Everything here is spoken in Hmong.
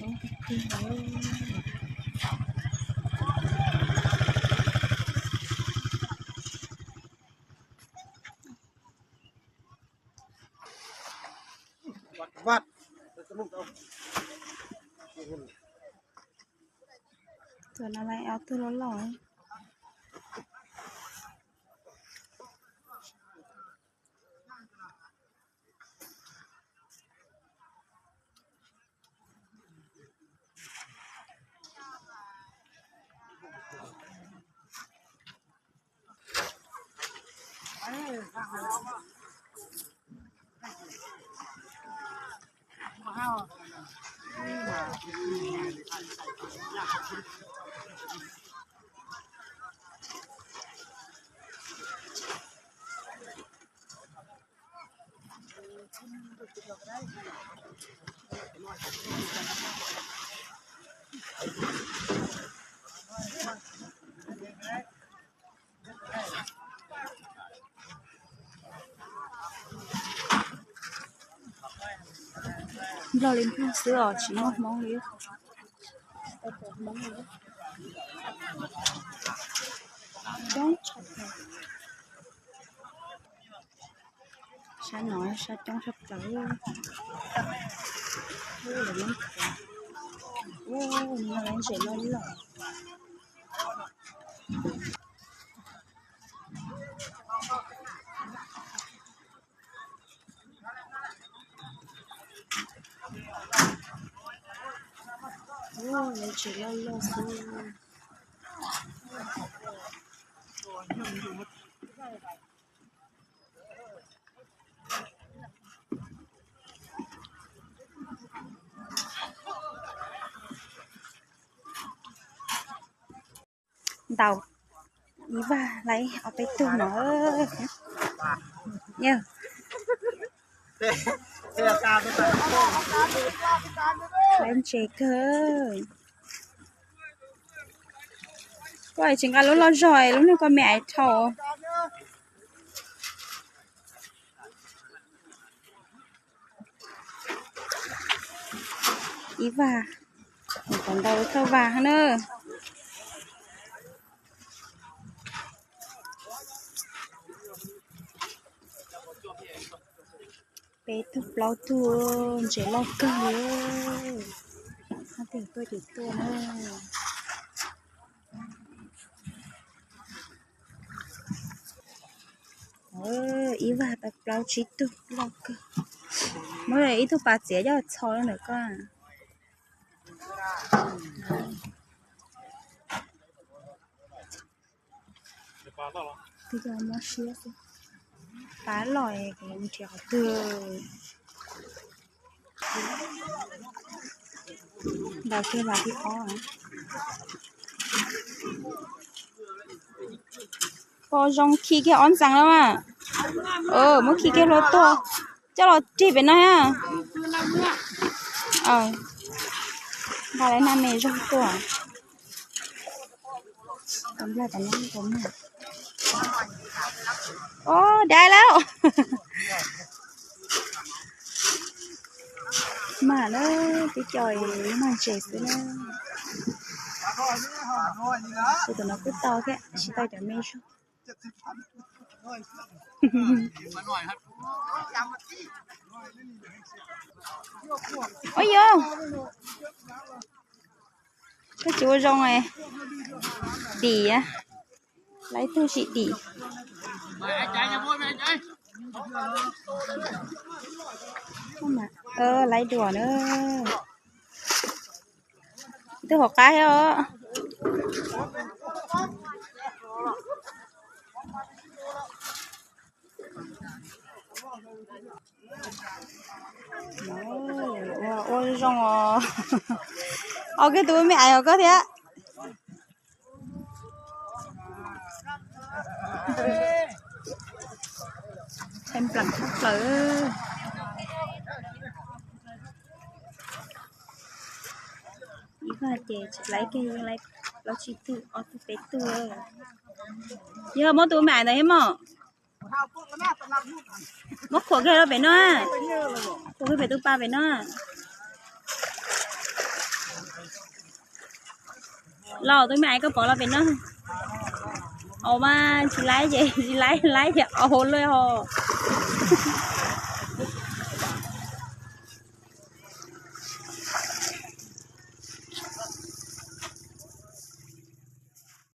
Tus no lawv ob tug loj loj. Nplog li Nplog xwb os, tsis muaj Hmoob li. Coob tshaj plaws. Sab no sab coob tshaj plaws. Ua, no lawv ntses loj loj. Ua, lawv ntses loj loj xwb. Ntaus ib vag lawv ob peb tug no. Yog, lawv ntses kawg. Koj tsis nqa lub loj zog, lub niag koj me aiv dhau. Ib vag, kom ntau thawj vag na. Peb tug plaub tug, ntses loj kawg li. Hab tias tuaj ces tuaj na. Ib vag tau plaub tsib tug loj kawg. Muab ib tug pas txiav coj txho ntawm koj. Twb coj mob siab xwb. Pas loj es kuv nrhiav qhov twg. Ntaus kiag vas thib ob. Pom zoo khi kiag ob ntxees lawm mas. Muab khi kiag hlua tuaj. Coj los rig pem no. Nqa lawv naj me zog tuaj. Os, dai lawm. Mas na, tib co mag ntses xwb na. Kuv tus no kuj tau thiab, tsis tau cov me zog. Ua yog, koj tsis ua zoo, dim, lawv ib tug tsis dim. Lawv dua na. Ib tug hauv qab thiab os. Ua zoo os. Os, koj tus me aiv os koj thiab. Tshee plaws thoob plaws. Ib vag ces lawv kiag yeej lawv plaub tsib tug, ob tug peb tug. Yog muab tus me aiv ntawd thiab mog. Muab khuam kiag rau pem no. Khuam kiag pem tus pas pem no. Los tus me aiv koj pom los pem no. Au mas tsis laib ces tsis laib, laib ces au lawm hos.